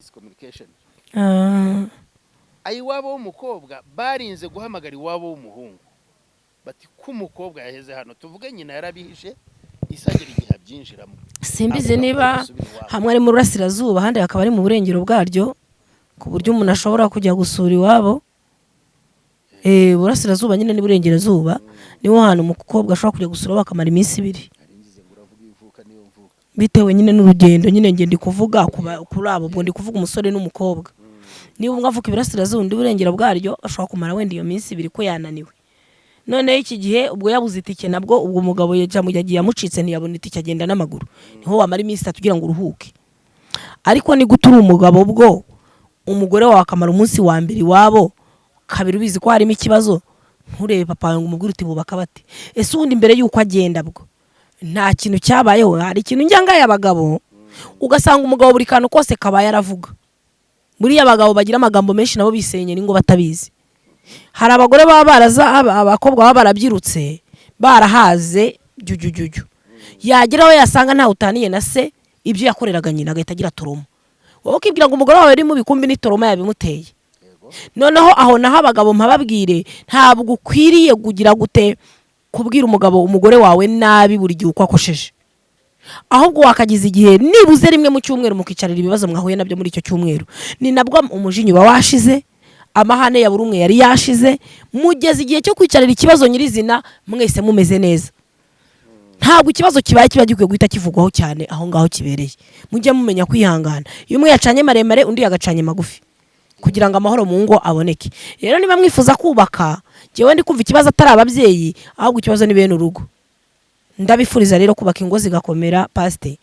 Miscommunication. Ah. Iwabo w'umukobwa barinze guhamagara iwabo w'umuhungu bati ko umukobwa yaheze hano, tuvuge nyina yarabihishe, isagera igihe abyinjiramo. Simbizi Avuga ko niba gusubira iwabo. Hamwe ari mu burasirazuba, ahandi hakaba ari mu burengero bwaryo, ku buryo umuntu ashobora kujya gusura iwabo. Burasirazuba nyine n'iburengerazuba niho hantu umukobwa ashobora kujya gusura bakamara iminsi 2. Hari ngize ngo uravuga imvuka niyo mvuka. Bitewe nyine n'urugendo nyine, njye ndi kuvuga kuri abo, ubwo ndi kuvuga umusore n'umukobwa. Niba umwe avuka iburasirazuba, undi iburengero bwaryo, ashobora kumara wenda iyo minsi 2 ko yananiwe. Noneho iki gihe ubwo yabuze itike, nabwo ubwo umugabo yagiye amucitse, ntiyabona itike, agenda n'amaguru, niho wamara iminsi 3 kugira ngo uruhuke. Ariko ni gute uri umugabo, ubwo umugore wawe akamara umunsi wa mbere iwabo, kabiri ubizi ko harimo ikibazo, nturebe papa wawe ngo umubwire uti bubaka bate? Ese ubundi mbere y'uko agenda bwo nta kintu cyabayeho? Hari ikintu njya ngaya abagabo, ugasanga umugabo buri kantu kose kabaye aravuga. Buriya abagabo bagira amagambo menshi nabo bisenyera ingo batabizi. Hari abagore baba baraza, abakobwa baba barabyirutse barahaze jyujyujyujyu, yagera aho yasanga ntawe utaniye na se, ibyo yakoreraga nyina agahita agira trauma. Wowe ukibwira ngo umugore wawe ari mubi, kumbi ni trauma yabimuteye. Noneho aho naho abagabo mpababwire, ntabwo ukwiriye kugira gute kubwira umugabo umugore wawe nabi buri gihe uko akosheje, ahubwo wakagize igihe nibuze rimwe mu cyumweru mukicarira ibibazo mwahuye nabyo muri icyo cyumweru. Ni nabwo umujinya uba washize, amahane ya buri umwe yari yashize, mugeze igihe cyo kwicarira ikibazo nyirizina mwese mumeze neza. Ntabwo ikibazo kibaye kiba gikwiye guhita kivugwaho cyane aho ngaho kibereye. Mujye mumenya kwihangana, iyo umwe yacanye maremare undi yagacanye magufi, kugira ngo amahoro mu ngo aboneke. Rero niba mwifuza kubaka, njyewe ndi kumva ikibazo atari ababyeyi, ahubwo ikibazo ni bene urugo. Ndabifuriza rero kubaka ingo zigakomera. Pasite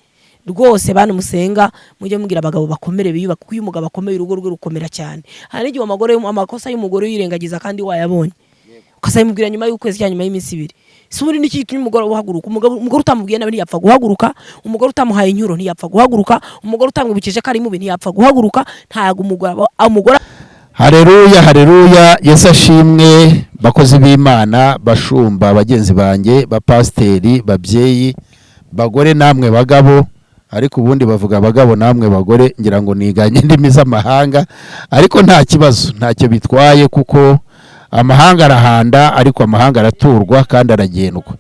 rwose, bantu musenga, mujye mubwira abagabo bakomere biyubaka, kuko iyo umugabo akomeye urugo rwe rukomera cyane. Hari n'igihe umugore amakosa y'umugore uyirengagiza kandi wayabonye, ukazabimubwira nyuma y'ukwezi cyangwa nyuma y'iminsi 2. Si ubundi niki gitumye umugore uhaguruka? Umugore utamubwiye nawe ntiyapfa guhaguruka, umugore utamuhaye incyuro ntiyapfa guhaguruka, umugore utamwibukije ko ari mubi ntiyapfa guhaguruka. Ntabwo umugore Hareruya, hareruya, Yesu ashimwe. Bakozi b'Imana, bashumba bagenzi banjye, bapasiteri, babyeyi, bagore namwe bagabo, ariko ubundi bavuga abagabo namwe bagore, ngira ngo niganye indimi z'amahanga, ariko nta kibazo, ntacyo bitwaye, kuko amahanga arahanda, ariko amahanga araturwa kandi aragendwa.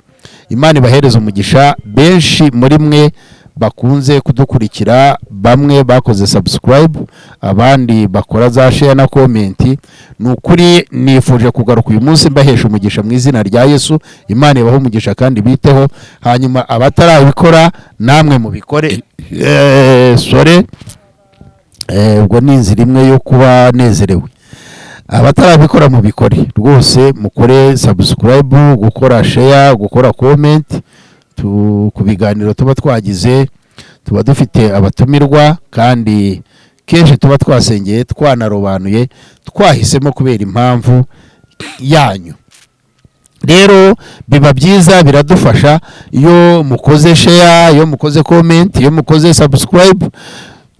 Imana ibahereza umugisha. Benshi muri mwe bakunze kudukurikira, bamwe bakoze subscribe, abandi bakora za share na comment. Ni ukuri nifuje kugaruka uyu munsi mbahesha umugisha mu izina rya Yesu. Imana ibahe umugisha kandi biteho. Hanyuma abatarabikora namwe mubikore. Sore, ubwo ni inzira imwe yo kuba nezerewe. Abatarabikora mubikore rwose, mukore subscribe, gukora share, gukora comment ku biganiro tuba twagize. Tuba dufite abatumirwa kandi kenshi tuba twasengeye, twanarobanuye, twahisemo kubera impamvu yanyu. Rero biba byiza, biradufasha iyo mukoze share, iyo mukoze comment, iyo mukoze subscribe.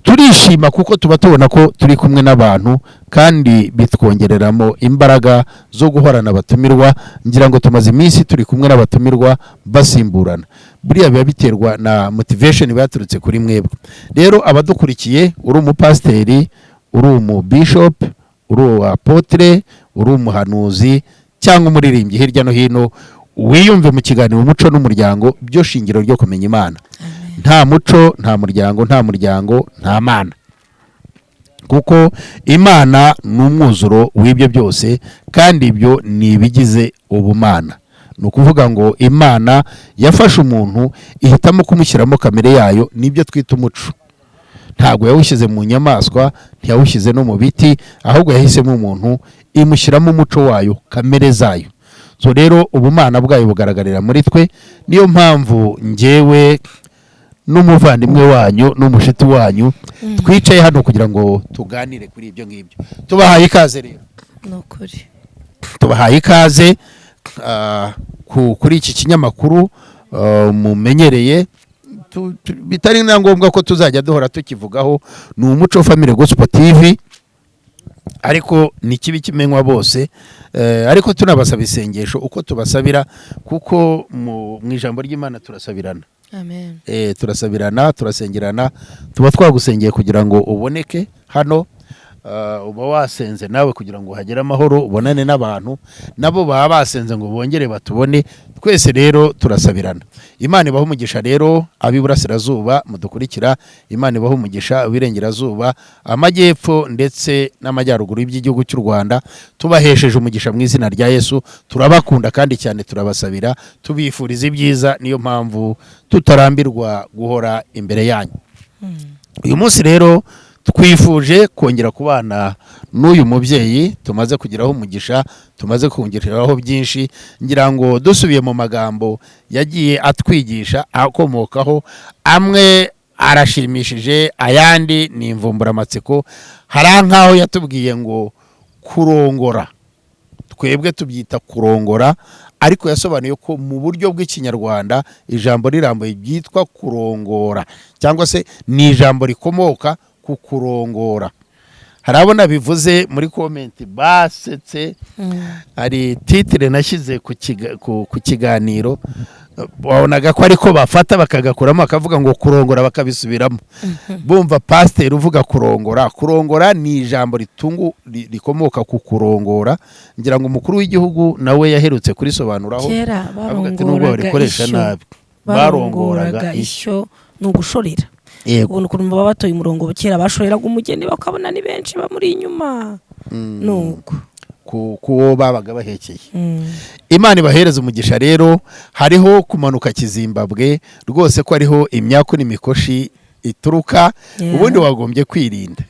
Turishima kuko tuba tubona ko turi kumwe n'abantu, kandi bitwongereramo imbaraga zo guhorana abatumirwa. Ngira ngo tumaze iminsi turi kumwe n'abatumirwa basimburana. Buriya biba biterwa na motivation iba yaturutse kuri mwebwe. Rero abadukurikiye, uri umupasiteri, uri umubishop, uri apôtre, uri umuhanuzi cyangwa umuririmbyi hirya no hino, wiyumve mu kiganiro Umuco n'Umuryango, byo shingiro ryo kumenya Imana. Nta muco nta muryango, nta muryango nta Mana, kuko Imana ni umwuzuro w'ibyo byose, kandi ibyo ni ibigize ubumana. Ni ukuvuga ngo Imana yafashe umuntu ihitamo kumushyiramo kamere yayo, nibyo twita umuco. Ntabwo yawushyize mu nyamaswa, ntiyawushyize no mu biti, ahubwo yahisemo umuntu imushyiramo umuco wayo, kamere zayo. So rero ubumana bwayo bugaragarira muri twe. Niyo mpamvu ngewe n'umuvandimwe wanyu n'umushiti wanyu twicaye hano kugira ngo tuganire kuri ibyo ngibyo. Tubahaye ikaze rero. Ni ukuri. Tubahaye ikaze kuri iki kinyamakuru mumenyereye. Bitari na ngombwa ko tuzajya duhora tukivugaho, ni Umuco Family Gospel TV, ariko ni kibi kimenywa bose. Ariko tunabasaba isengesho uko tubasabira, kuko mu ijambo ry'Imana turasabirana. Amen. Turasabirana, turasengerana, tuba twagusengeye kugira ngo uboneke hano. Uba wasenze nawe kugira ngo uhagere amahoro, ubonane n'abantu, nabo baba basenze ngo bongere batubone. Twese rero turasabirana. Imana ibahe umugisha rero ab'iburasirazuba mudukurikira, Imana ibahe umugisha ab'iburengerazuba, amajyepfo ndetse n'amajyaruguru by'igihugu cy'u Rwanda. Tubahesheje umugisha mu izina rya Yesu. Turabakunda kandi cyane, turabasabira, tubifuriza ibyiza. Niyo mpamvu tutarambirwa guhora imbere yanyu. Uyu munsi rero twifuje kongera kubana n'uyu mubyeyi tumaze kugiraho umugisha, tumaze kongeraho byinshi. Ngira ngo dusubiye mu magambo yagiye atwigisha akomokaho, amwe arashimishije, ayandi ni imvumburamatsiko. Hari nk'aho yatubwiye ngo kurongora, twebwe tubyita kurongora, ariko yasobanuye ko mu buryo bw'Ikinyarwanda ijambo rirambuye ryitwa kurongora, cyangwa se ni ijambo rikomoka ku kurongora. Hari abo nabivuze muri comment basetse. Hari titre nashyize ku kiganiro, wabonaga ko ariko bafata bakagakuramo, bakavuga ngo kurongora, bakabisubiramo, bumva pasiteri uvuga kurongora. Kurongora ni ijambo rikomoka ku kurongora. Ngira ngo umukuru w'igihugu nawe yaherutse kurisobanuraho, Kera avuga ati nubwo barongoraga barikoresha ishyo. nabi. Barongoraga ishyo ni ugushorera. Ubuntu ukuntu baba batoye umurongo, kera bashoreraga umugeni, bakabona ni benshi bamuri inyuma, nuko Kuwo babaga bahekeye. Imana ibahereza umugisha. Rero hariho kumanuka Kizimbabwe rwose, ko hariho imyaku n'imikoshi ituruka. Ubundi wagombye kwirinda.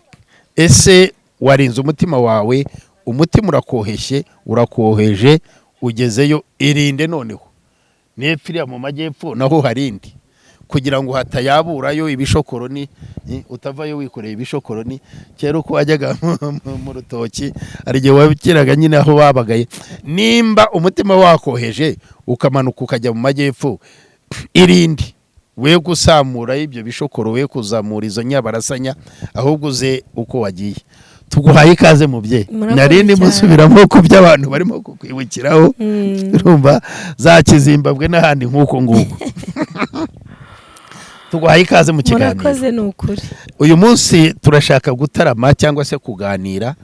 Ese warinze umutima wawe? Umutima urakoheshye, urakoheje, ugezeyo, irinde noneho. N'epfo iriya mu majyepfo naho hari indi, kugira ngo hatayaburayo ibishokoroni, utavayo wikoreye ibishokoroni. Kera uko wajyaga mu rutoki, hari igihe wabikiraga nyine aho babagaye. Nimba umutima wakoheje ukamanuka ukajya mu majyepfo, irindi we gusamura ibyo bishokoro, we kuzamura izo nyabarasanya, ahubwo uze uko wagiye. Tuguhaye ikaze, mubyeyi. Murakoze Nari ndimo cyane. nsubiramo ku byo abantu barimo kukwibukiraho. Urumva za Kizimbabwe n'ahandi nk'uko nguko. Tuguhaye ikaze mu kiganiro. Murakoze, ni ukuri. Uyu munsi turashaka gutarama cyangwa se kuganira.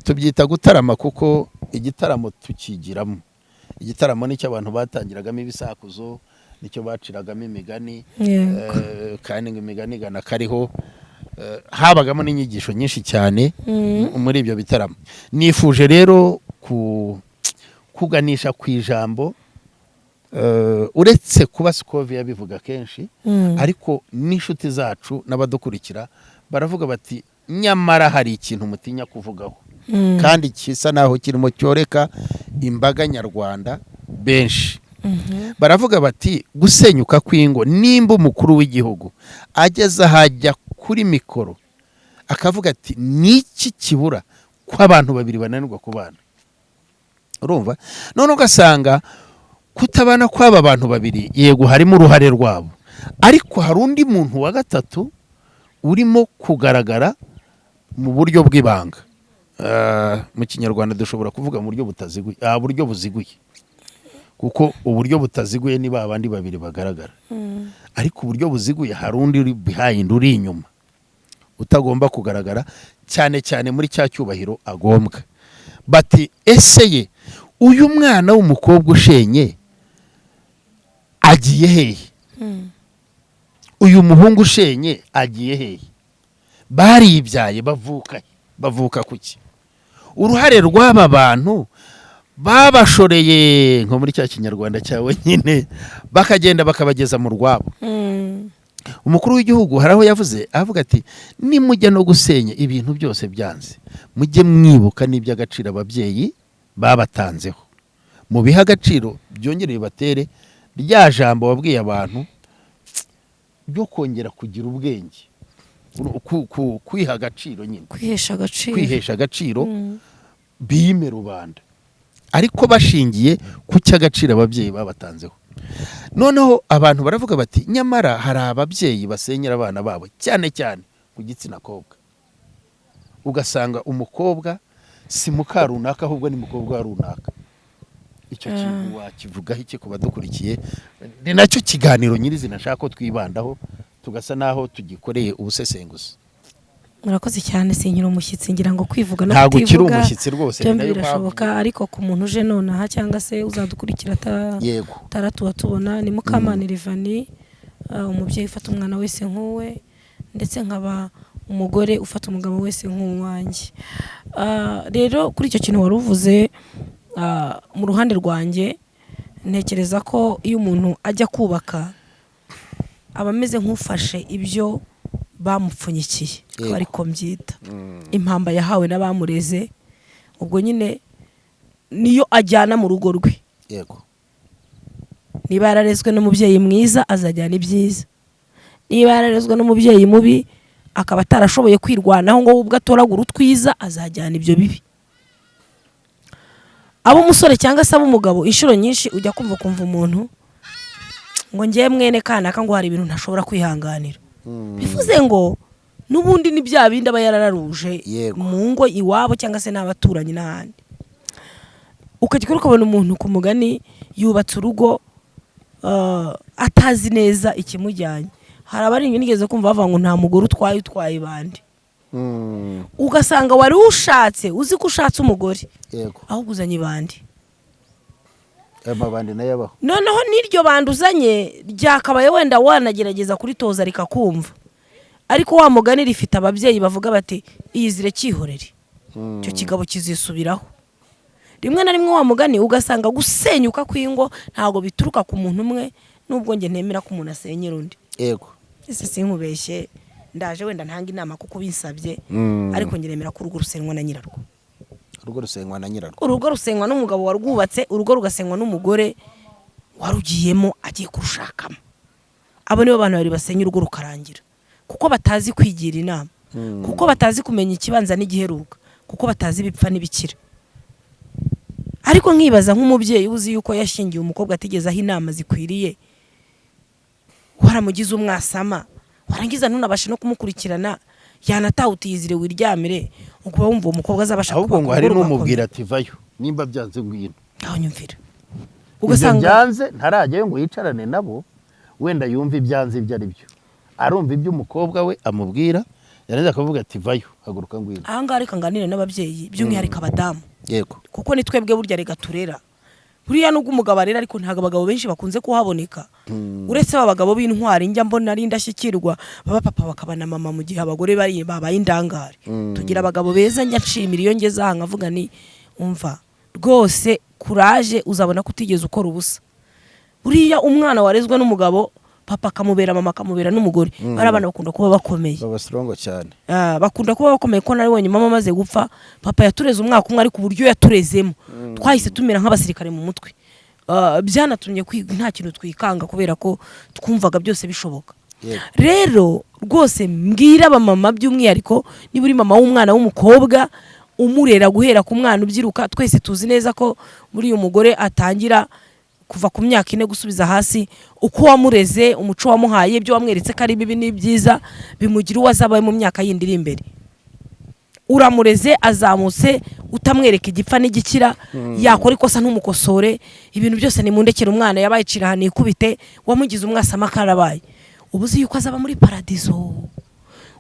Tubyita gutarama kuko igitaramo tukigiramo. Igitaramo nicyo abantu batangiragamo ibisakuzo, nicyo baciragamo imigani. Kandi ngo imigani igana kariho. Habagamo n'inyigisho nyinshi cyane muri ibyo bitaramo. Nifuje rero kuganisha ku ijambo, uretse kuba Scovia yabivuga kenshi, ariko n'inshuti zacu n'abadukurikira baravuga bati nyamara hari ikintu mutinya kuvugaho, kandi gisa naho kirimo cyoreka imbaga nyarwanda benshi. Baravuga bati gusenyuka kw'ingo, nimba umukuru w'igihugu ageze ahajya kuri mikoro akavuga ati niki kibura ko abantu babiri bananirwa kubana? Urumva none ugasanga kutabana kw'aba bantu babiri, yego harimo uruhare rwabo, ariko hari undi muntu wa gatatu urimo kugaragara mu buryo bw'ibanga. Mu Kinyarwanda dushobora kuvuga mu buryo butaziguye, buryo buziguye, kuko uburyo butaziguye ni ba bandi babiri bagaragara, ariko uburyo buziguye hari undi uri behind, uri inyuma, utagomba kugaragara cyane cyane muri cya cyubahiro agombwa. Bati ese ye uyu mwana w'umukobwa ushenye agiye hehe? Uyu muhungu ushenye agiye hehe? Baribyaye, bavuka he? Bavuka kuki? Uruhare rw'aba bantu babashoreye, nko muri cya Kinyarwanda cyawe nyine, bakagenda bakabageza mu rwabo. Umukuru w'igihugu hari aho yavuze, avuga ati nimujya no gusenya ibintu byose byanze, mujye mwibuka n'iby'agaciro ababyeyi babatanzeho, mubihe agaciro, byongere bibatere rya jambo wabwiye abantu ryo kongera kugira ubwenge, kwiha agaciro nyine. Kwihesha agaciro. Kwihesha agaciro, bime rubanda, ariko bashingiye ku cy'agaciro ababyeyi babatanzeho. Noneho abantu baravuga bati nyamara hari ababyeyi basenyera abana babo, cyane cyane ku gitsina kobwa. Ugasanga umukobwa si muka runaka, ahubwo ni mukobwa wa runaka. Icyo kintu wakivugaho iki ku badukurikiye? Ni nacyo kiganiro nyirizina nshaka ko twibandaho, tugasa naho tugikoreye ubusesenguzi. Murakoze cyane. Sinkiri umushyitsi, ngira ngo kwivuga no Ntabwo ukiri kutivuga umushyitsi rwose, ni byombi nayo birashoboka. mpamvu. Ariko ku muntu uje nonaha cyangwa se uzadukurikira ataratuba tubona, ni Mukamana Rivani, umubyeyi ufata umwana wese nk'uwe, ndetse nkaba umugore ufata umugabo wese nk'uwanjye. Rero kuri icyo kintu wari uvuze, mu ruhande rwanjye ntekereza ko iyo umuntu ajya kubaka aba ameze nk'ufashe ibyo bamupfunyikiye, akaba ariko mbyita impamba yahawe n'abamureze. Ubwo nyine niyo ajyana mu rugo rwe. Niba yararezwe n'umubyeyi mwiza, azajyana ibyiza. Niba yararezwe n'umubyeyi mubi, akaba atarashoboye kwirwanaho ngo we ubwo atoragura utwiza, azajyana ibyo bibi. Aba umusore cyangwa se aba umugabo, inshuro nyinshi ujya kumva ukumva umuntu ngo ngewe mwene kanaka ngo hari ibintu ntashobora kwihanganira. Bivuze ngo n'ubundi ni bya bindi aba yarararuje mu ngo iwabo cyangwa se n'abaturanyi n'ahandi. Ukajya ukora ukabona umuntu ku mugani yubatse urugo, atazi neza ikimujyanye. Hari abari nigeze kumva bavuga ngo nta mugore utwaye, utwaye ibandi. Ugasanga wari ushatse, uzi ko ushatse umugore, ahubwo uzanye ibandi. Amabandi nayo abaho. Noneho n'iryo bandi uzanye ryakabaye wenda wanagerageza kuritoza rikakumva, ariko wa mugani rifite ababyeyi bavuga bati iyizire, cyihorere, icyo kigabo kizisubiraho. Rimwe na rimwe wa mugani ugasanga gusenyuka kw'ingo ntabwo bituruka ku muntu umwe, nubwo njye ntemera ko umuntu asenyera undi. Ese sinkubeshye, ndaje wenda ntanga inama kuko binsabye, ariko njye nemera ko urugo rusenywa na nyirarwo. Urugo rusenywa na nyirarwo. Urugo rusenywa n'umugabo warwubatse, urugo rugasenywa n'umugore warugiyemo agiye kurushakamo. Abo nibo bantu babiri basenya urugo rukarangira, kuko batazi kwigira inama, kuko batazi kumenya ikibanza n'igiheruka, kuko batazi ibipfa n'ibikira. Ariko nkibaza nk'umubyeyi uzi yuko yashingiye umukobwa atigeze aho inama zikwiriye, waramugize umwasama, warangiza ntunabashe no kumukurikirana, yanataha utiyizire wiryamire, ukuba wumva uwo mukobwa azabasha Ahubwo ngo kubaka hari urugo n'umubwira ati vayo, nimba byanze ngwino. Ngaho nyumvira. Ibyo Ugasanga byanze ntarajyayo ngo yicarane nabo, wenda yumve ibyanze ibyo ari byo. Arumva ibyo umukobwa we amubwira, yarangiza akavuga ati vayo, haguruka, ngwino. Ahangaha reka nganire n'ababyeyi, by'umwihariko abadamu, kuko ni twebwe burya reka turera. Buriya nubwo umugabo arera, ariko ntabwo abagabo benshi bakunze kuhaboneka, uretse aba bagabo b'intwari njya mbona ari indashyikirwa, baba papa bakaba na mama mu gihe abagore bari babaye indangare. Tugira abagabo beza njya nshimira iyo ngeze aha nkavuga ni umva rwose kuraje, uzabona ko utigeze ukora ubusa. Buriya umwana warezwe n'umugabo, papa akamubera mama, akamubera n'umugore, bariya abana bakunda kuba bakomeye. Baba strong cyane. Bakunda kuba bakomeye, ko nari wenyine mama amaze gupfa, papa yatureze umwaka umwe, ariko uburyo yaturezemo twahise tumera nk'abasirikare mu mutwe. Byanatumye nta kintu twikanga, kubera ko twumvaga byose bishoboka. Rero rwose mbwira abamama by'umwihariko, niba uri mama w'umwana w'umukobwa umurera guhera ku mwana ubyiruka, twese tuzi neza ko muri uyu mugore atangira kuva ku myaka 4 gusubiza hasi. Uko wamureze, umuco wamuhaye, ibyo wamweretse ko ari bibi n'ibyiza, bimugira uwo azabaye mu myaka yindi iri imbere. Uramureze azamutse, utamwereka igipfa n'igikira, yakora ikosa ntumukosore, ibintu byose nimundekere umwana yabaye icira ahantu ikubite, wamugize umwasama karabaye. Uba uzi yuko azaba muri paradizo,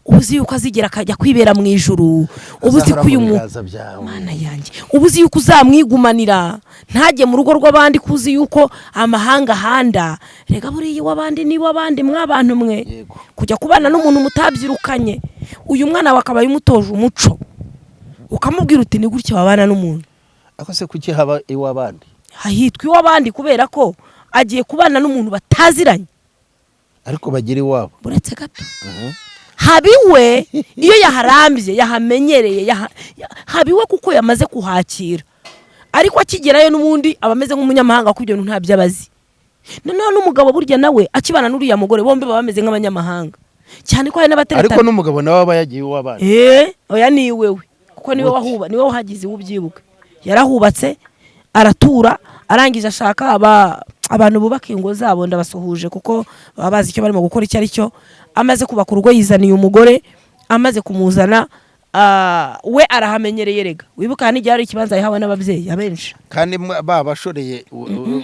uba uzi yuko azigera akajya kwibera mu ijuru, uba uzi Azahora ko uyu mu mu biganza byawe. Mana yanjye, uba uzi yuko uzamwigumanira ntajye mu rugo rw'abandi, ko uzi yuko amahanga ahanda. Rega buriya iw'abandi ni iw'abandi mw'abantu mwe. Kujya kubana n'umuntu mutabyirukanye, uyu mwana wawe akaba umutoje umuco, ukamubwira uti ni gutya wabana n'umuntu. Ako se kuki haba iw'abandi? Hahitwa iw'abandi kubera ko agiye kubana n'umuntu bataziranye. Ariko bagira iwabo. Buretse gato. Haba iwe iyo yaharambye, yahamenyereye, haba iwe kuko yamaze kuhakira. Ariko akigerayo n'ubundi aba ameze nk'umunyamahanga, kuko ibyo bintu ntabyo aba azi. Noneho n'umugabo burya nawe akibana n'uriya mugore, bombi baba bameze nk'abanyamahanga, cyane ko hari n'abatereta. Ariko n'umugabo nawe aba yagiye iw'abandi. Oya, ni iwe we, kuko niwe Gute? wahuba, niwe wahagize iwe, ubyibuke. Yarahubatse, aratura, arangije ashaka abantu bubaka ingo zabo, ndabasuhuje kuko baba bazi icyo barimo gukora icyo ari cyo. Amaze kubaka urugo yizaniye umugore, amaze kumuzana We arahamenyereye. Rega wibuka n'igihe hari ikibanza yahawe n'ababyeyi abenshi. Kandi babashoreye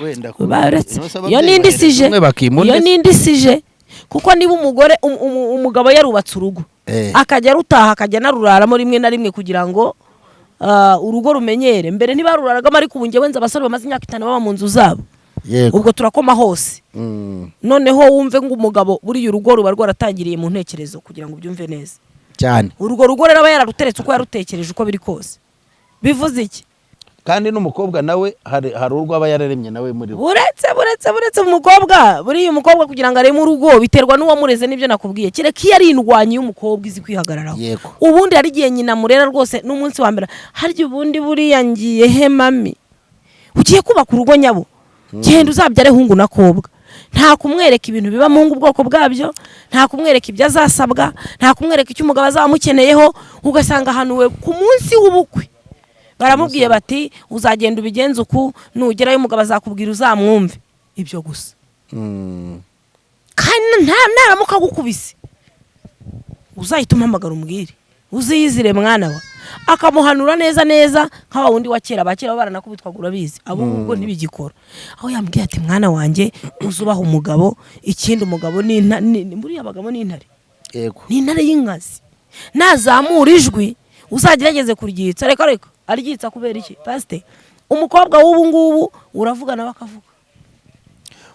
wenda Baretse. Nonese Iyo ababyeyi n'indi bahereza sije. umwe bakima Iyo undi se? n'indi sije, kuko niba umugore umugabo yarubatse urugo, akajya arutaha, akajya anaruraramo rimwe na rimwe kugira ngo urugo rumenyere. Mbere ntibaruraragamo, ariko ubu njyewe nzi abasore bamaze imyaka 5 baba mu nzu zabo. Ubwo turakoma hose. Noneho wumve ngo umugabo, buriya urugo ruba rwaratangiriye mu ntekerezo, kugira ngo ubyumve neza. Cyane. Urwo rugo rero aba yararuteretse uko yarutekereje, uko biri kose. Bivuze iki? Kandi n'umukobwa nawe hari urwo aba yararemye nawe muri we. Buretse, buretse, buretse. Umukobwa, buriya umukobwa kugira ngo areme urugo biterwa n'uwamureze, n'ibyo nakubwiye, kereka iyo ari indwanyi y'umukobwa izi kwihagararaho. Ubundi hari igihe nyina murera rwose n'umunsi wa mbere, harya ubundi buriya ngiye he? Mami, ugiye kubaka urugo nyabo, genda uzabyare hungu na kobwa. Nta kumwereka ibintu biba mu ngo ubwoko bwabyo, nta kumwereka ibyo azasabwa, nta kumwereka icyo umugabo azaba amukeneyeho. Ugasanga ahanuwe ku munsi w'ubukwe, baramubwiye bati: "Uzagenda ubigenze uku, nugerayo umugabo azakubwira uzamwumve." Ibyo gusa. Kandi nta naramuka agukubise uzahita umpamagara umbwire, uziyizire mwana wa. Akamuhanura neza neza nka wa wundi wa kera. Ba kera bo baranakubitwaga, urabizi. Abo ubwo ntibigikora. Aho yambwiye ati: "Mwana wanjye, uzubaha umugabo. Ikindi, umugabo ni buriya abagabo ni intare." Ni intare y'inkazi. Nazamura ijwi uzagerageze kuryitsa. Reka reka, aryitsa kubera iki? Pasite, umukobwa w'ubu ngubu uravuga nawe akavuga.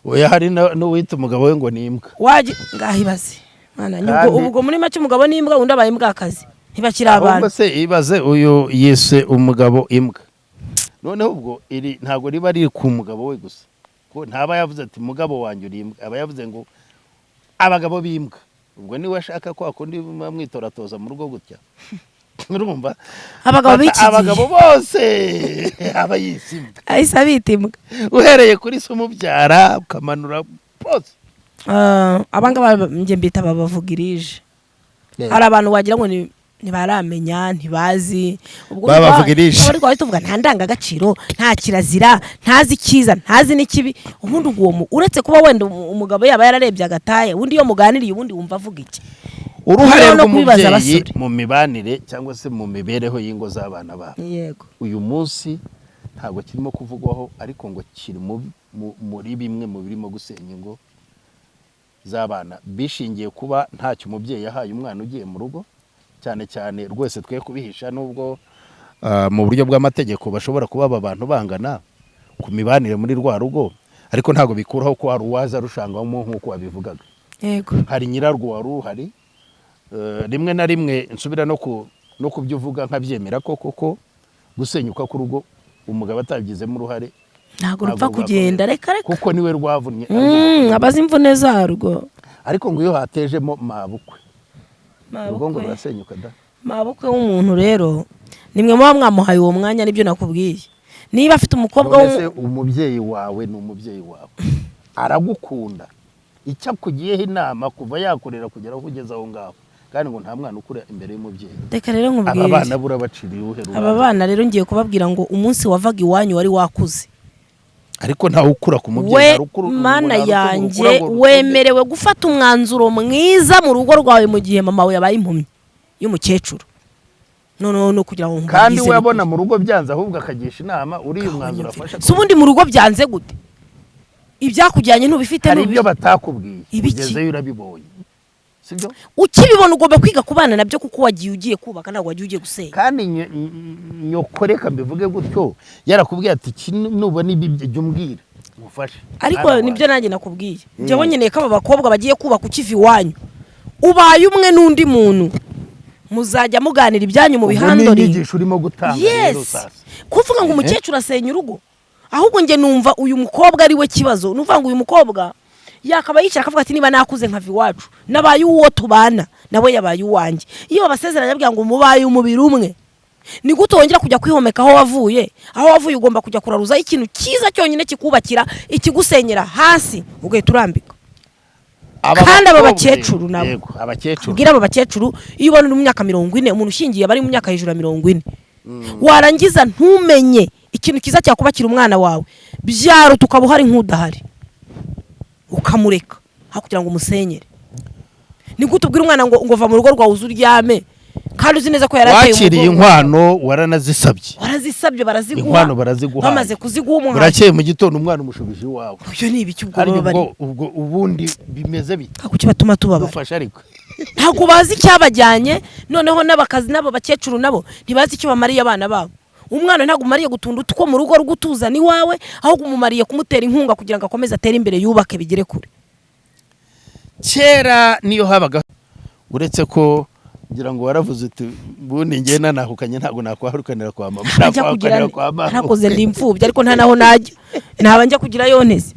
Oya, hari n'uwita umugabo we ngo ni imbwa. Waje ngaho ibaze mwana. Ubwo muri make umugabo ni imbwa, undi abaye imbwakazi, ntibakiri Ahubwo abantu. se ibaze uyu yise umugabo imbwa, noneho ubwo iri ntabwo riba riri ku mugabo we gusa, ko ntaba yavuze ati: "Mugabo wanjye uri imbwa", aba yavuze ngo abagabo b'imbwa. Ubwo niwe ashaka kwa kundi mwitoratoza mu rugo gutya, urumva? Abagabo b'iki gihe. Abagabo bose aba yise imbwa. Ahise abita imbwa. Uhereye kuri se umubyara ukamanura bose. Abangaba njye mbita babavugirije. Hari abantu wagira ngo ntibaramenya, ntibazi. Ubwo Babavugirije. Ariko bahita tuvuga nta ndangagaciro, nta kirazira, ntazi icyiza, ntazi n'ikibi. Ubundi ubwo uretse kuba wenda umugabo yaba yararebye agataye, ubundi iyo muganiriye, ubundi wumva avuga iki? Uruhare Noneho no kubibaza rw'umubyeyi abasore. mu mibanire cyangwa se mu mibereho y'ingo z'abana babo Yego. uyu munsi ntabwo kirimo kuvugwaho, ariko ngo kiri muri bimwe mu birimo gusenya ingo z'abana, bishingiye kuba ntacyo umubyeyi yahaye umwana ugiye mu rugo. Cyane cyane rwose twe kubihisha, nubwo mu buryo bw'amategeko bashobora kuba aba bantu bangana ku mibanire muri rwa rugo, ariko ntabwo bikuraho ko hari uwaza arushangamo nk'uko wabivugaga. Hari nyirarwo wari uhari. Rimwe na rimwe nsubira no ku byo uvuga nkabyemera ko koko gusenyuka k'urugo umugabo atabigizemo uruhare Ntabwo rupfa ntabwo kugenda. rwakomera. Reka reka. Kuko niwe rwavunnye. Abazi imvune zarwo. Ariko ngo iyo hatejemo mabukwe, urugo ngo Mabukwe. rurasenyuka da. Mabukwe w'umuntu rero, nimwe muba mwamuhaye uwo mwanya. Nibyo nakubwiye, niba afite umukobwa None se umubyeyi wawe ni umubyeyi wawe, aragukunda, icyo akugiyeho inama kuva yakurera kugera aho ugeze aho ngaho, kandi ngo nta mwana ukura imbere y'umubyeyi. Reka rero Aba nkubwire. bana burabaciriye uruhe Aba rubanza? bana rero ngiye kubabwira ngo umunsi wavaga iwanyu wari wakuze. Ariko ntawe ukura ku mubyeyi. We Nta mana nta rutugu yanjye, rukura ngo rutunge. wemerewe gufata umwanzuro mwiza mu rugo rwawe mu gihe mama we yabaye impumyi y'umukecuru. Noneho no kugira ngo Kandi nkubwize we n'ukuri. abona mu rugo byanze, ahubwo akagisha inama uriya umwanzuro afashe. Si ubundi mu rugo byanze gute? Ibyakujyanye ntubifite. Hari ibyo batakubwiye. Ibiki? Ugezeyo urabibonye, sibyo? Ukibibona ugomba kwiga kubana nabyo, kuko wagiye ugiye kubaka, ntabwo wagiye ugiye gusenya. Kandi nyoko, reka mbivuge gutyo, yarakubwiye ati: "Iki nubona ibi jya umbwira ngufashe." Ariko Mwana nibyo wanjye. nanjye nakubwiye, njyewe nkeneye ko aba bakobwa bagiye kubaka, ukiva iwanyu ubaye umwe n'undi muntu, muzajya muganira ibyanyu mu Ubwo ni bihandori. inyigisho urimo gutanga rero. Yes. Sasa Kuvuga ngo umukecuru asenya urugo, ahubwo njye numva uyu mukobwa ari we kibazo. Nuvuga ngo uyu mukobwa yakaba yicara akavuga ati: "Niba nakuze nkava iwacu, nabaye uwo tubana nawe yabaye uwanjye." Iyo babasezeranya babwira ngo mubaye umubiri umwe, ni gute wongera kujya kwihomeka aho wavuye? Aho wavuye ugomba kujya kuraruzaho ikintu cyiza cyonyine kikubakira, ikigusenyera hasi ugahita urambika. Kandi aba bakobwa- bakecuru nabo. Yego, abakecuru. Ubwira aba bakecuru, iyo ubona uri mu myaka 40, umuntu ushingiye aba ari mu myaka hejuru ya 40, warangiza ntumenye ikintu cyiza cyakubakira umwana wawe, byaruta ukaba uhari nk'udahari, ukamureka aho kugira ngo umusenyere. Ni gute ubwira umwana ngo va mu rugo rwawe uze uryame? Kandi uzi neza ko yari ateye Wakiriye umugongo. inkwano, waranazisabye. Warazisabye, baraziguha. Inkwano baraziguhaye. Bamaze kuziguha, umuhaye. Burakeye mu gitondo umwana umushubije iwawe. Ibyo ni ibiki ubwo? Harya Baba bari ubwo ubundi bimeze bite? Kuki batuma tubabara? Dufashe ariko. Ntabwo bazi icyabajyanye. Noneho n'abakazi n'abo bakecuru nabo ntibazi icyo bamariye abana babo. Umwana ntabwo umariye gutunda utwo mu rugo rw'utuzana iwawe, ahubwo umumariye kumutera inkunga kugira ngo akomeze atere imbere, yubake, bigere kure. Kera niyo habaga, uretse ko ngira ngo waravuze uti: "Ubundi njye nanahukanye, ntabwo nakwahukanira kwa mama." Njya kugira Nakwahukanira kwa mama. Ntakoze, ndi imfubyi, ariko nta naho najya, ntaba njya kugira yonteze.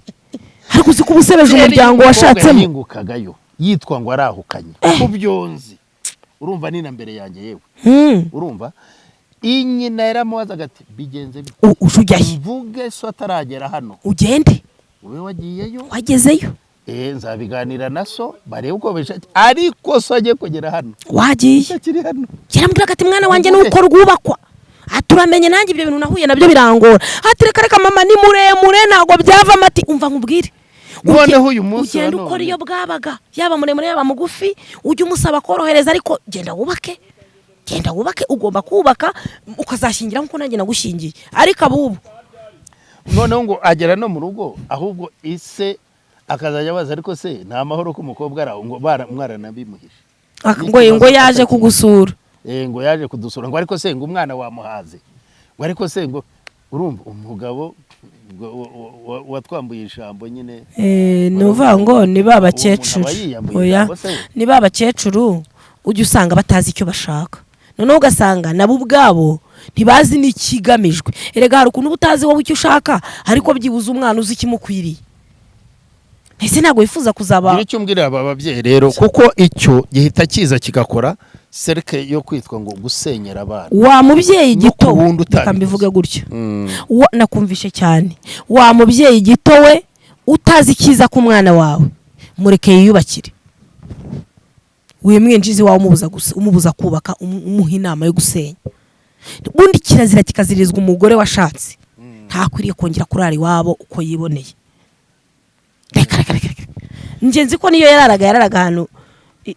Ariko uzi ko uba usebeje Kera iyo umuryango umukobwa washatsemo? yahingukagayo yitwa ngo arahukanye, ku byo nzi, urumva, ni na mbere yanjye yewe. Urumva, inyina yaramubazaga ati: "Bigenze bite?" Uje ujyahe? Mvuge so ataragera hano. Ugende. Ube wagiyeyo. Wagezeyo. Nzabiganira na so, barebe uko babishaka, ariko so agiye kugera hano. Wagiye. Akiri hano. Yaramubwiraga ati: "Mwana wanjye, nuko rwubakwa." Ati: "Uramenye, nanjye ibyo bintu nahuye nabyo birangora." Ati: "Reka reka mama, ni muremure, ntabwo byavamo." Ati: "Umva nkubwire." Noneho uyu munsi wa Ugenda none. ukora iyo bwabaga, yaba muremure, yaba mugufi, ujye umusaba korohereza, ariko genda wubake, genda wubake. Ugomba kubaka ukazashyingira nk'uko nanjye nagushyingiye. Ariko abubu Noneho ngo agera no mu rugo, ahubwo ise akazajya abaza: "Ariko se nta mahoro ko umukobwa ari aho?" Ngo mwaranabimuhishe. Ngo yaje kugusura. Ngo yaje kudusura, ngo ariko se ngo umwana wamuhaze, ngo ariko se ngo urumva umugabo ngo watwambuye ijambo nyine. Ni uvuga ngo ni ba Uwo muntu bakecuru. aba yiyambuye Oya. ijambo se we? Ni ba bakecuru ujya usanga batazi icyo bashaka, noneho ugasanga nabo ubwabo ntibazi n'ikigamijwe. Erega hari ukuntu uba utazi wowe icyo ushaka, ariko byibuze umwana uzi ikimukwiriye. Ese ntabwo wifuza kuzaba Gira icyo umbwirira aba babyeyi rero, kuko icyo gihita kiza kigakora cercle yo kwitwa ngo gusenyera abana. Wa mubyeyi No gito ku we, wundi reka utabikoze. mbivuge gutyo. Nakumvishe cyane. Wa mubyeyi gito we utazi icyiza ku mwana wawe, mureke yiyubakire. Wimwinjiza iwawe umubuza gusa, umubuza kubaka, umuha inama yo gusenya. Ubundi kirazira kikazirizwa, umugore washatse ntakwiriye kongera kurara iwabo uko yiboneye. Reka reka reka reka, njye nzi ko niyo yararaga, yararaga ahantu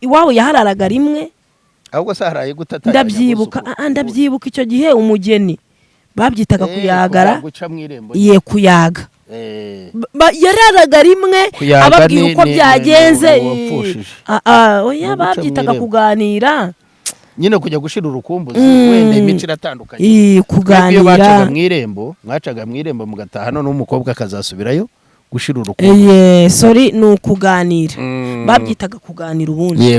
iwabo, yahararaga rimwe. Ahubwo se haraye gute? Ndabyibuka, ndabyibuka icyo gihe umugeni babyitaga kuyagara. Guca mu irembo. Ye, kuyaga. Yararaga rimwe. Kuyaga Ababwira uko byagenze. ni uwapfushije. Oya, Ni uguca mu babyitaga irembo. kuganira. Nyine kujya gushira urukumbuzi. Wenda imico iratandukanye. Kuganira. Iyo bacaga mu irembo, mwacaga mu irembo mugataha, none umukobwa akazasubirayo gushira urukumbuzi. Sorry, ni ukuganira. Babyitaga kuganira ubundi.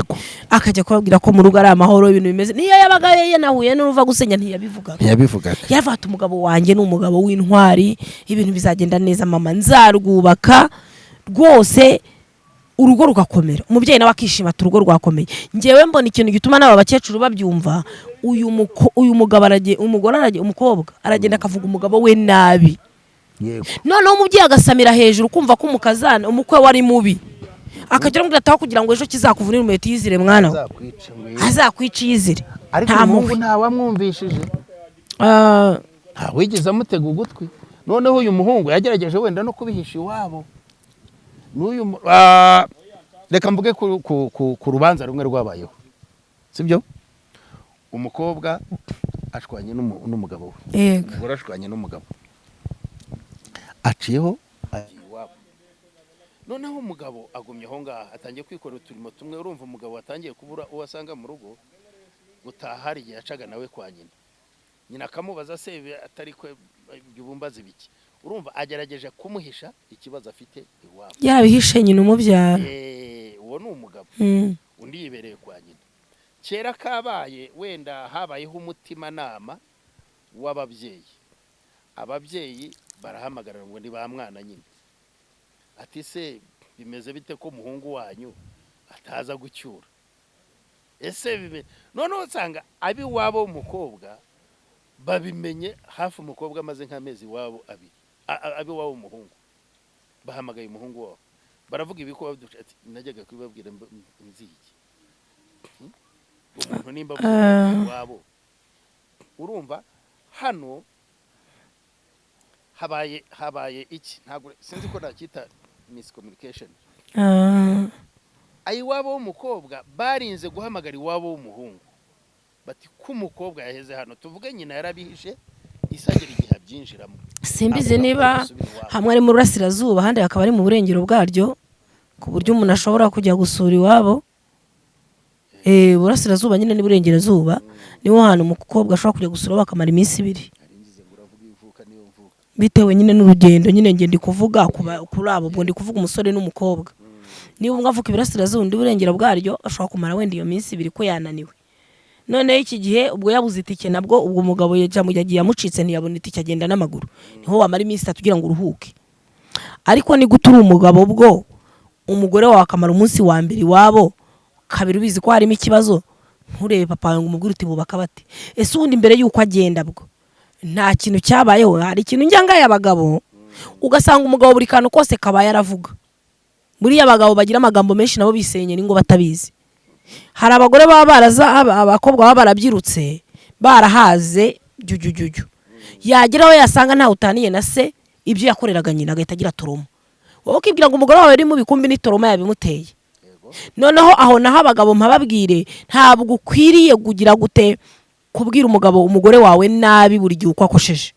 Akajya kubabwira ko mu rugo ari amahoro, ibintu bimeze. Niyo yabaga yanahuye n'uruva gusenya, ntiyabivugaga. Ntiyabivugaga. Yaravuga ati: "Umugabo wanjye ni umugabo w'intwari, ibintu bizagenda neza mama, nzarwubaka rwose, urugo rugakomera." Umubyeyi nawe akishima ati: "Urugo rwakomeye." Ngewe mbona ikintu gituma n'aba bakecuru babyumva, uyu mugabo aragiye, umugore aragiye, umukobwa aragenda akavuga umugabo we nabi. Noneho umubyeyi agasamira hejuru kumva ko umukazana, umukwe wari mubi, akajya aramubwira ati: "Aho kugira ngo ejo kizakuvunire umuheto, yizire mwana we." Azakwica ngo Azakwica, yizire. Ariko Nta umuhungu mpuhwe. ntawamwumvishije. Ntawigeze amutega ugutwi. Noneho uyu muhungu yagerageje wenda no kubihisha iwabo. N'uyu reka mvuge ku rubanza rumwe rwabayeho, sibyo? Umukobwa ashwanye n'umugabo we. Umugore ashwanye n'umugabo, aciyeho agiye iwabo. Noneho umugabo agumye aho ngaho, atangiye kwikorera uturimo tumwe. Urumva, umugabo watangiye kubura uwo asanga mu rugo, gutaha hari igihe yacaga nawe kwa nyina, nyina akamubaza: "Se atari kwe ibyo ubumbaza ibiki?" Urumva, agerageje kumuhisha ikibazo afite iwabo. Yarabihishe nyina umubyara. Uwo ni umugabo. Undi yibereye kwa nyina. Kera kabaye, wenda habayeho umutimanama w'ababyeyi, ababyeyi barahamagara ngo ni ba mwana nyine, ati: "Se bimeze bite ko umuhungu wanyu ataza gucyura? Ese Noneho usanga ab'iwabo w'umukobwa babimenye hafi umukobwa amaze nk'amezi iwabo abiri. Ab'iwabo w'umuhungu bahamagaye umuhungu wabo, baravuga ibiko baduca, ati: "Najyaga kubibabwira nzi iki? Umuntu nimba avuga iwabo." Urumva hano habaye iki? Ntabwo sinzi ko nacyita miscommunication. Iwabo w'umukobwa barinze guhamagara iwabo w'umuhungu. Bati ko umukobwa yaheze hano, tuvuge nyina yarabihishe, isagera igihe abyinjiramo. Simbizi Avuga ko niba gusubira iwabo. Hamwe ari mu burasirazuba, ahandi hakaba ari mu burengero bwaryo, ku buryo umuntu ashobora kujya gusura iwabo. Burasirazuba nyine n'iburengerazuba niho hantu umukobwa ashobora kujya gusura iwabo akamara iminsi 2. Nari ngize ngo uravuga imvuka niyo mvuka. Bitewe nyine n'urugendo nyine, njye ndi kuvuga kuri abo, ubwo ndi kuvuga umusore n'umukobwa. Niba umwe avuka iburasirazuba, undi iburengero bwaryo, ashobora kumara wenda iyo minsi 2 ko yananiwe. Noneho iki gihe ubwo yabuze itike, nabwo ubwo umugabo yagiye amucitse, ntiyabona itike, agenda n'amaguru, niho wamara iminsi 3 kugira ngo uruhuke. Ariko ni gute uri umugabo, ubwo umugore wawe akamara umunsi wa mbere iwabo, kabiri ubizi ko harimo ikibazo, nturebe papa wawe ngo umubwire uti bubaka bate? Ese ubundi mbere y'uko agenda bwo nta kintu cyabayeho? Hari ikintu njya ngaya abagabo, ugasanga umugabo buri kantu kose kabaye aravuga. Buriya abagabo bagira amagambo menshi nabo bisenyera ingo batabizi. Hari abagore baba baraza, abakobwa baba barabyirutse barahaze jyujyujyujyu, yagera aho yasanga ntawe utaniye na se, ibyo yakoreraga nyina agahita agira trauma. Wowe ukibwira ngo umugore wawe ari mubi, kumbi ni trauma yabimuteye. Noneho aho naho abagabo mpababwire, ntabwo ukwiriye kugira gute kubwira umugabo umugore wawe nabi buri gihe uko akosheje,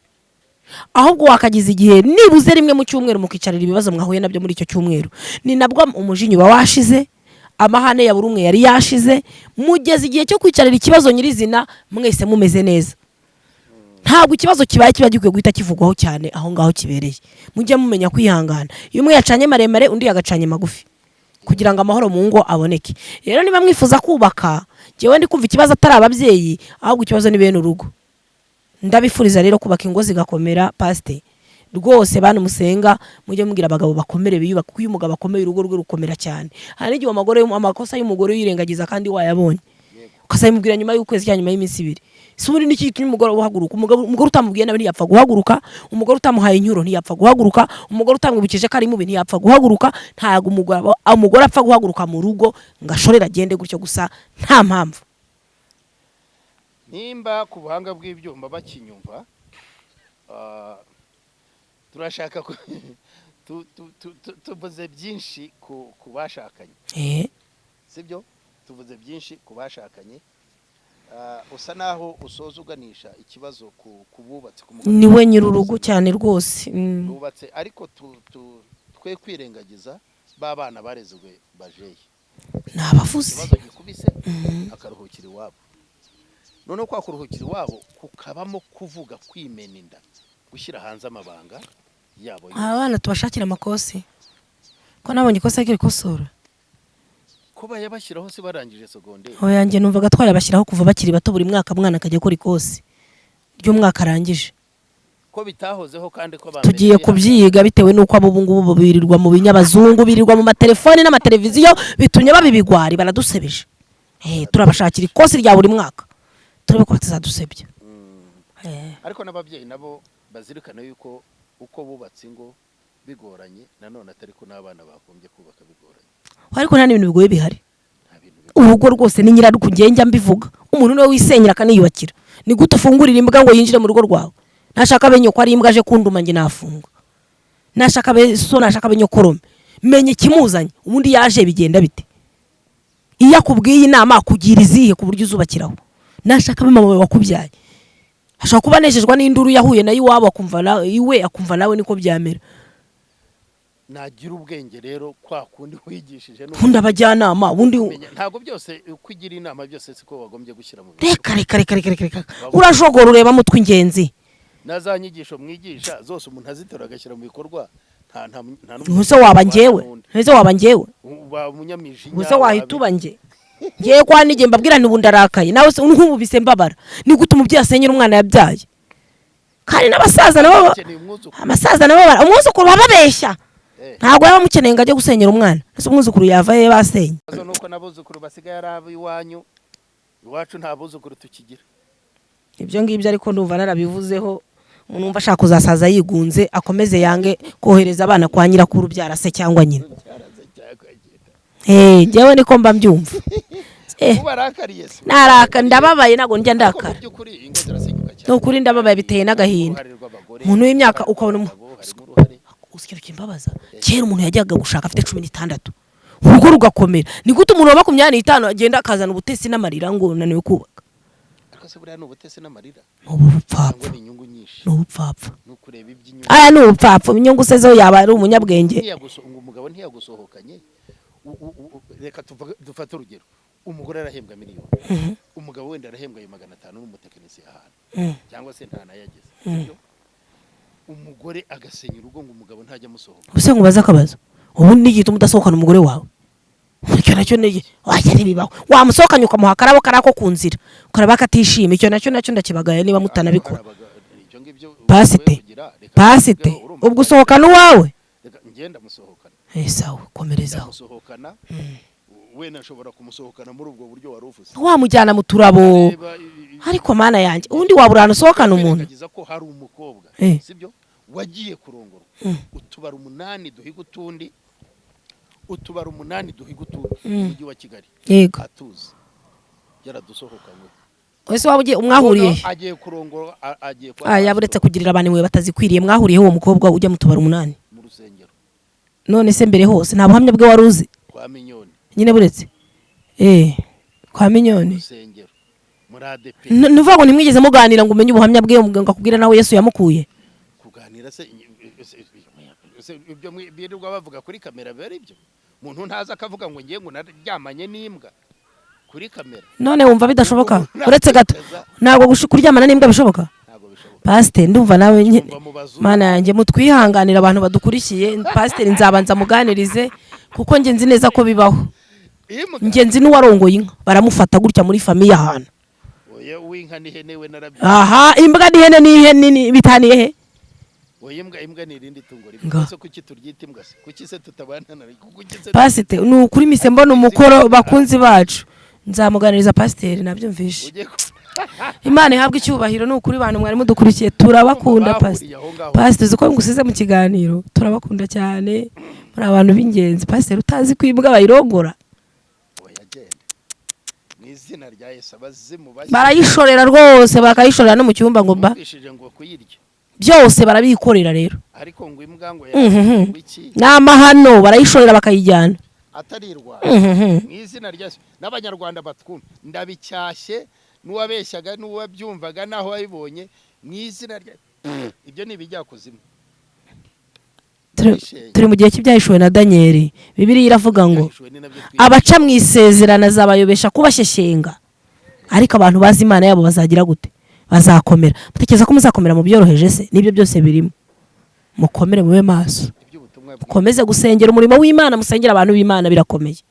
ahubwo wakagize igihe nibuze rimwe mu cyumweru mukicarira ibibazo mwahuye nabyo muri icyo cyumweru. Ni nabwo umujinya uba washize, amahane ya buri umwe yari yashize, mugeze igihe cyo kwicarira ikibazo nyirizina mwese mumeze neza. Ntabwo ikibazo kibaye kiba gikwiye guhita kivugwaho cyane aho ngaho kibereye. Mujye mumenya kwihangana, iyo umwe yacanye maremare undi yagacanye magufi, kugira ngo amahoro mu ngo aboneke. Rero niba mwifuza kubaka, njyewe ndi kumva ikibazo atari ababyeyi, ahubwo ikibazo ni bene urugo. Ndabifuriza rero kubaka ingo zigakomera. Pasite rwose, bantu musenga, mujye mubwira abagabo bakomere biyubaka, kuko iyo umugabo akomeye urugo rwe rukomera cyane. Hari n'igihe umugore amakosa y'umugore uyirengagiza kandi wayabonye, ukazabimubwira nyuma y'ukwezi cyangwa nyuma y'iminsi 2. Si ubundi niki gitumye umugore uhaguruka? Umugore utamubwiye nawe ntiyapfa guhaguruka, umugore utamuhaye incyuro ntiyapfa guhaguruka, umugore utamwibukije ko ari mubi ntiyapfa guhaguruka. Ntabwo umugore apfa guhaguruka mu rugo ngo ashorere agende gutyo gusa nta mpamvu. Nimba ku buhanga bw'ibyuma bakinyumva, turashaka tuvuze byinshi ku bashakanye. Sibyo? Tuvuze byinshi ku bashakanye. Usa naho usoza uganisha ikibazo ku bubatse, ku mugabo Niwe nyir'urugo cyane rwose. Bubatse, ariko twe kwirengagiza ba bana barezwe bajeyi. Ni abavuzi. Ikibazo gikubise akaruhukira iwabo, noneho kwa kuruhukira iwabo kukabamo kuvuga, kwimena inda, gushyira hanze amabanga yabo yose. Aba bana tubashakira amakosi, ko nabonye ikosa rikosora. Ko bayabashyiraho se barangije segonderi? Oya, njye numvaga twayabashyiraho kuva bakiri bato, buri mwaka mwana akajya akora ikosi ry'umwaka arangije. Ko bitahozeho kandi ko ba mbere Tugiye kubyiga bitewe n'uko abo ubu ngubu birirwa mu binyabazungu, birirwa mu matelefoni n'amateleviziyo, bitumye baba ibigwari, baradusebeje. Turabashakira ikosi rya buri mwaka, turebe ko batazadusebya. Ariko n'ababyeyi nabo bazirikana yuko uko bubatse ingo bigoranye, nanone atari ko n'abana bagombye kubaka bigoranye. Ariko nta n'ibintu bigoye bihari. Nta bintu bigoye. Urugo rwose ni nyirarwo, njya mbivuga, umuntu niwe wisenyera akaniyubakira. Ni gute ufungurira imbwa ngo yinjire mu rugo rwawe? Ntashaka abe nyoko ari imbwa aje kunduma, njye nafunga. Nashaka abe so, nashaka abe nyokorome, menya ikimuzanye. Ubundi yaje bigenda bite? Iyo akubwiye inama akugira izihe ku buryo uzubakiraho? Nashaka abe mama wawe wakubyaye, ashobora kuba anejejwe n'induru yahuye nayo iwabo, akumva iwe, akumva nawe niko byamera. Nagira ubwenge rero kwa kundi wigishije. Ubundi abajyanama ubundi Ntabwo byose uko ugira inama byose siko wagombye gushyira mu bikorwa. Reka reka reka reka reka reka, urajogora urebamo utw'ingenzi. Na za nyigisho mwigisha zose umuntu azitora agashyira mu bikorwa, nta Ntuse waba njyewe? Ntuse waba njyewe? Uba umunyamijinya. Ntuse wahita uba njye? Ngewe kwa n'igihe mbabwira nti ubu ndarakaye, nawe se nk'ubu bise mbabara. Ni gute umubyeyi asenyera umwana yabyaye? Kandi n'abasaza nabo Ukeneye umwuzukuru. Abasaza nabo umwuzukuru baba babeshya. Ntabwo yaba amukeneye ngo ajye gusenyera umwana. Ese umwuzukuru yava he basenye? Ikibazo ni uko n'abuzukuru basigaye ari ab'iwanyu, iwacu nta buzukuru tukigira. Ibyo ngibyo ariko ndumva narabivuzeho. Umuntu wumva ashaka kuzasaza yigunze, akomeze yange kohereza abana kwa nyirakuru ubyara se cyangwa nyina. Cyaraze cyangwa agenda. Njyewe niko mba mbyumva. Ubarakariye se? Naraka ndababaye, ntabwo njya Ariko mu ndakara. by'ukuri ingo zirasenyuka cyane. Ni ukuri ndababaye, biteye n'agahinda. Uruhare rw'abagore, Umuntu w'imyaka ukabona rw'abagabo, harimo uruhare. Uzi ikintu kimbabaza? Kera umuntu yajyaga gushaka afite 16, urugo rugakomera. Ni gute umuntu wa 25 agenda akazana ubutesi n'amarira ngo naniwe kubaka? Ariko se buriya ni ubutesi n'amarira Ni ubupfapfa. cyangwa ni inyungu nyinshi? Ni ubupfapfa. Ni ukureba iby'inyungu. Aya ni ubupfapfa. Inyungu se zo yaba ari umunyabwenge? Ngo umugabo ntiyagusohokanye. Reka dufate urugero: umugore arahembwa miliyoni, umugabo wenda arahembwa ayo 500 n'umutekinisiye ahantu, cyangwa se ntanayageze, sibyo? Umugore agasenya urugo ngo umugabo ntajya amusohoka. Ubuse ngo ubaze akabazo, ubundi nigituma udasohokana umugore wawe, icyo nacyo ni wajya ntibibaho. Wamusohokanye ukamuha akarabo kari ako ku nzira, ukaraba katishima. Icyo nacyo ndakibagaye niba mutanabikora. Hari ibyo ngibyo Pasite. kugira, reka Pasite. tuvugeho, urumva? Ubwo usohokana uwawe? Reka ngenda musohokana. Eh, sawa, komerezaho. Ndamusohokana, wenda nshobora kumusohokana muri ubwo buryo wari uvuze. Wamujyana mu turabo. Reba, Ariko Mana yanjye, ubundi wabura ahantu usohokana umuntu? Kwirengagiza ko hari umukobwa, sibyo, wagiye kurongorwa, utubara 8 duhiga utundi, utubara 8 duhiga utundi mu mujyi wa Kigali, atuzi yaradusohokanywe. Ese waba ugiye mwahuriye he? Noneho agiye kurongora, agiye kwa Aya, buretse kugirira abantu imwe batazikwiriye. Mwahuriyeho uwo mukobwa ujya mu tubari 8? Mu rusengero. None se mbere hose nta buhamya bwe wari uzi? Kwa Minyoni. Nyine buretse kwa Minyoni. Rusengero muri ADP. Ni ukuvuga ngo ntimwigeze muganira ngo umenye ubuhamya bwe, ngo akubwire nawe Yesu yamukuye? Kuganira se, se ibyo birirwa bavuga kuri kamera biba ari byo? Umuntu ntaza akavuga ngo ngiye ngo naryamanye n'imbwa kuri kamera? None wumva bidashoboka? Uretse gato, ntabwo kuryamana n'imbwa bishoboka? Ntabwo bishoboka. Pasiteri, ndumva nawe Umva mu bazungu. Mana yanjye, mutwihanganira abantu badukurikiye. Pasiteri nzabanza muganirize, kuko njye nzi neza ko bibaho. Imbwa. Njye nzi n'uwarongoye inka, baramufata gutya muri famille ahantu. Oya, uw'inka n'ihene we narabyo. Aha, imbwa n'ihene n'ihene bitaniye he? Oya, imbwa ni irindi tungo rimwe. Nga. Ese kuki turyita imbwa se? Kuki se tutabana na kuki se? Pasiteri, ni ukuri mise mbona umukoro. Bakunzi bacu, nzamuganiriza pasiteri, nabyumvishe. Ugiye ku Imana ihabwe icyubahiro. Ni ukuri, bantu mwari mudukurikiye, turabakunda. Bahuriye aho ngaho. Pasiteri, uzi ko ngusize mu kiganiro? Turabakunda cyane, muri abantu b'ingenzi. Pasiteri, utazi ko imbwa bayirongora? Oya, genda mu izina rya Yesu, abazimu bashya. Barayishorera rwose, bakayishorera no mu cyumba ngo ba Numvishije ngo kuyirya. Byose barabikorera rero. Ariko ngo imbwa ngo ngo iki? Ni amahano, barayishorera bakayijyana. Atarirwara. Mu izina rya Yesu, n'Abanyarwanda batwumva, ndabicyashye, n'uwabeshyaga n'uwabyumvaga n'aho wabibonye, mu izina rya ibyo ni ibijyakuzimu. Turi mu gihe cy'ibyahishuwe na Daniyeli. Bibiliya iravuga ngo Ibyahishuwe ni nabyo twiga. Abaca mu isezerano azabayobesha kubashyeshyenga, ariko abantu bazi Imana yabo bazagira gute? Bazakomera. Mutekereza ko muzakomera mu byoroheje se? Nibyo byose birimo. Mukomere, mube maso. Iby'ubutumwa bwiza. Mukomeze gusengera umurimo w'Imana, musengera abantu b'Imana, birakomeye.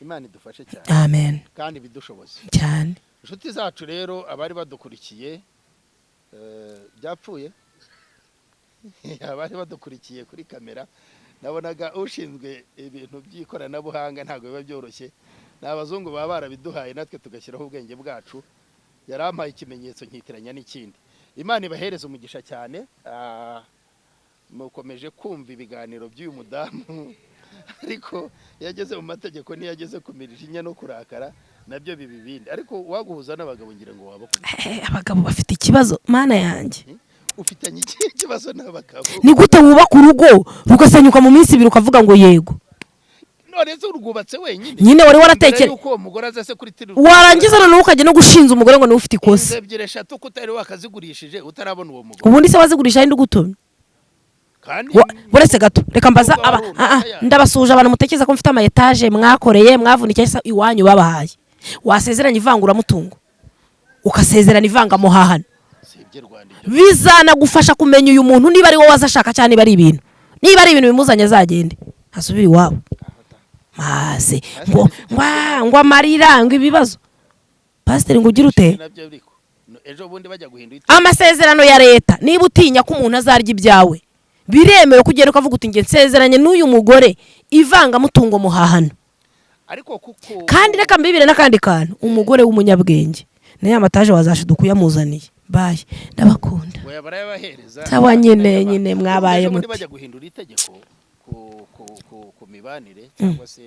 Imana idufashe cyane. Amen. Kandi bidushoboze. Cyane. Inshuti zacu rero, abari badukurikiye, byapfuye, abari badukurikiye kuri kamera, nabonaga ushinzwe ibintu by'ikoranabuhanga, ntabwo biba byoroshye, ni abazungu baba barabiduhaye, natwe tugashyiraho ubwenge bwacu. Yarampaye ikimenyetso nkitiranya n'ikindi. Imana ibahereze umugisha cyane. Mukomeje kumva ibiganiro by'uyu mudamu, ariko iyo ageze mu mategeko, niyo ageze ku mijinya no kurakara, nabyo biba ibindi. Ariko waguhuza n'abagabo, ngira ngo waba Abagabo bafite ikibazo, Mana yanjye. Ufitanye ikihe kibazo n'abagabo? Ni gute wubaka urugo rugasenyuka mu minsi 2 ukavuga ngo yego? None se urwubatse wenyine? Nyine wari Mbere waratekere yuko uwo mugore aza se kuri tiri? Warangiza noneho ukajya no gushinza umugore ngo niwe ufite Inzu ikosa. ebyiri, eshatu, ko utari wakazigurishije utarabona uwo mugore? Ubundi se wazigurisha ari ugutumye? Kandi Buretse gato, reka mbaza Nubwo aba wari umutayari. ndabasuhuje abantu mutekereza ko mfite ama etaje mwakoreye, mwavunikiye se iwanyu babahaye. Wasezeranye ivanguramutungo, ukasezerana ivangamuhahano. Si ibyo Rwanda ibyo. Bizanagufasha kumenya uyu muntu niba ari wowe waza ashaka cyangwa niba ari ibintu. Niba ari ibintu bimuzanye, azagende asubire iwabo. Maze ngo ngo amarira, ngo ibibazo, pasiteri, ngo ugire ute? Nabyo ariko. No, ejo bundi bajya guhindura itegeko. Amasezerano ya leta, niba utinya ko umuntu azarya ibyawe, biremewe ko ugenda ukavuga uti: "Njye nsezeranye n'uyu mugore ivangamutungo muhahano." Ariko kuko Kandi reka mbibire n'akandi kantu: umugore w'umunyabwenge nayo amataje wazashiduka uyamuzaniye. Baye, ndabakunda. Oya, barayabahereza. Sawa nyine, nyine mwabaye Ejo bundi muti. bajya guhindura itegeko ku mibanire cyangwa se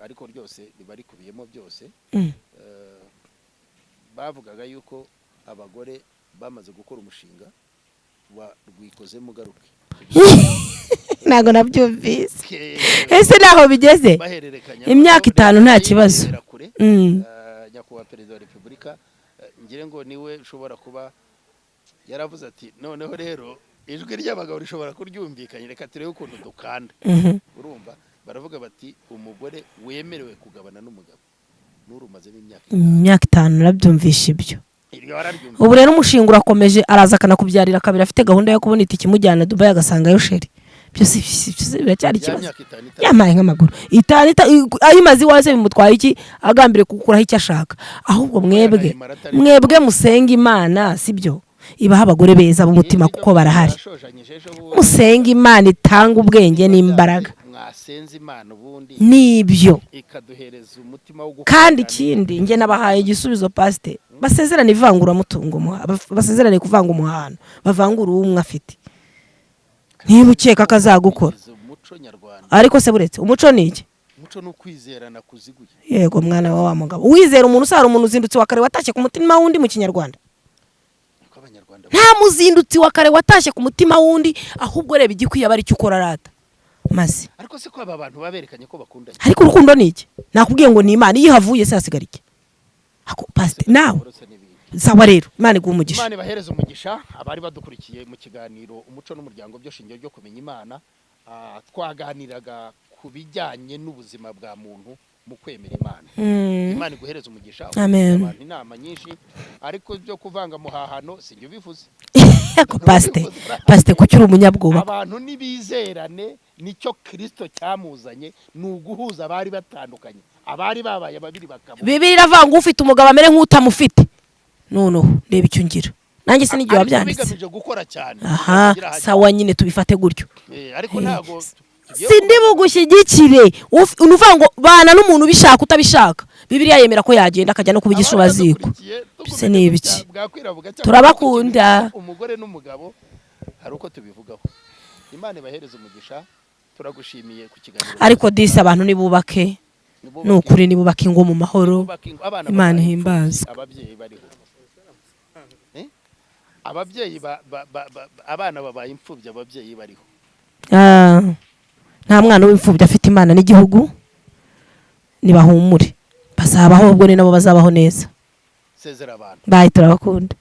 ariko ryose riba rikubiyemo byose. Bavugaga yuko abagore bamaze gukora umushinga wa rwikoze mugaruke. Ntabwo nabyumvise. Ese naho bigeze? Bahererekanya Imyaka noneho 5 nta leta kibazo. yirebera kure. Nyakubahwa Perezida wa Repubulika. Ngire ngo niwe ushobora kuba yaravuze ati: "Noneho rero ijwi ry'abagabo rishobora kuryumvikanye, reka turebe ukuntu dukanda." Urumva baravuga bati: "Umugore wemerewe kugabana n'umugabo n'urumazemo imyaka Imyaka 5, narabyumvishe ibyo. Iryo wararyumva? Ubu rero umushinga urakomeje, araza akanakubyarira kabiri, afite gahunda yo kubona itike imujyana Dubayi, agasangayo chéri. Byose byose biracyari Ya ikibazo. myaka 5 Yamaye nk'amaguru 5 ayimaze iwawe se bimutwaye iki? Agambiriye kugukuraho icyo ashaka. Ahubwo mwebwe Yanayimara atari- mwebwe musenga Imana, sibyo? Ibaha abagore beza b'umutima, kuko barahari. Barashoshanyije ejo bundi. Musenga Imana itanga ubwenge n'imbaraga. Mwasenze Imana ubundi Nibyo. ikaduhereza umutima wo Kandi gukundana. ikindi, njye nabahaye igisubizo, pasite. Basezerane ivanguramutungo, basezerane kuvanga umuhano, bavangura uwo umwe afite, niba ukeka ko azagukora. Bigize umuco nyarwanda. Ariko se buretse, umuco ni iki? Umuco ni ukwizerana kuziguye. Yego mwana wa mugabo, wizera umuntu usara umuntu uzindutse wa kare watashye ku mutima w'undi mu Kinyarwanda? Niko Abanyarwanda. Nta muzindutsi wa kare watashye ku mutima w'undi. Ahubwo reba igikwiye aba aricyo ukora rata maze. Ariko se ko aba bantu baberekanye ko bakundanye? Ariko urukundo ni iki? Nakubwiye ngo ni Imana. Iyo ihavuye se hasigara iki? Ako pasite nawe. Uretse n'ibindi. Sawa rero, Imana iguhe umugisha. Imana ibahereze umugisha abari badukurikiye mu kiganiro Umuco n'Umuryango byo shingiro ryo kumenya Imana. Twaganiraga ku bijyanye n'ubuzima bwa muntu mu kwemera Imana. Imana iguhereze umugisha. Amen. Abantu inama nyinshi, ariko byo kuvanga muhahano sinjye ubivuze. Ako pasite, pasite, kuki uri umunyabwoba? Abantu nibizerane, nicyo Kirisito cyamuzanye, ni uguhuza abari batandukanye, abari babaye babiri bakaba. Bibiri iravuga ngo ufite umugabo amere nk'utamufite. Noneho reba icyo ngira nanjye se n'igihe Ariko wabyanditse. bigamije gukora cyane Aha. kugira hajye- Sawa nyine, tubifate gutyo. Ariko ntabwo tugiye Sindi bugushyigikire. Ni uvuga ngo bana n'umuntu ubishaka utabishaka, Bibiliya yemera ko yagenda akajya no kuba igishubaziko. Mbese ni ibiki? Turabakunda. Umugore n'umugabo hari uko tubivugaho. Imana ibahereze umugisha, turagushimiye ku kiganiro. Ariko disi abantu nibubake. Nibubake- Ni ukuri, nibubake ingo mu mahoro. Bubake ingo, abana Imana babaye ihimbazwe. imfubyi, ababyeyi bariho. Eh? Ababyeyi abana babaye imfubyi ababyeyi bariho. Ah, nta mwana w'imfubyi afite Imana n'igihugu. Nibahumure, bazabaho, ubwo ni nabo bazabaho neza. Sezera abantu. Bayi, turabakunda.